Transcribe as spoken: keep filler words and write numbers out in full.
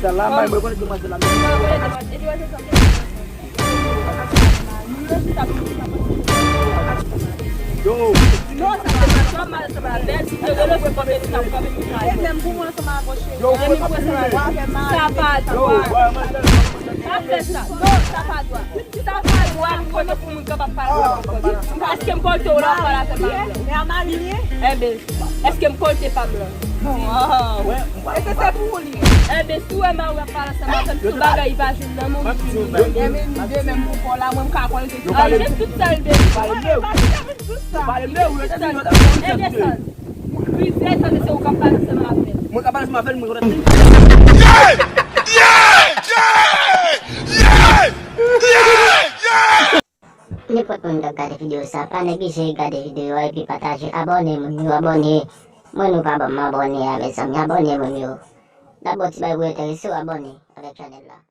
Sa la, mwen, mwen konnen demoiselle la. Yo. Non, sa se pa sa, mal, sa pa bèl, si te rele, se konbyen sa, konbyen sa. E menm pou mwen, sa pa bon, cheri. Yo, e menm pou mwen, sa pa bon. Sa pa dwa. Pa fè sa. Non, sa pa dwa. Sa pa dwa, kote pou moun kapab pale. Èske m kote w la, w pale avè m? Enben, èske m kote pa m lan? Wow. E se, se pou ou li ye. Enben, si w wè mari w ap pale ansanm avè m, si yon bagay pa jwenn nan men w, di m. Enben, li de menm pou kò la, mwen m ka konnen se. Yo pale. Jwenn tout sa l bezwen. Yo pale de ou. Yo pale de ou, yo te di yo te fè yon sèl de. Wi, frè, sa se ou k ap pale ansanm avè l. Mwen k ap pale ansanm avè l, mwen konnen. Yeah! Yeah! Yeah! Yeah! Yeah! Yeah! Nenpòt moun k ap gade videyo sa, pa neglije gade videyo a epi pataje, abòne moun yo, abòne. Mwen nou pa ban m abòne a, mezanmi, abòne moun yo. N ap ba w ti bagay pou enterese w, abòne avèk chanèl la.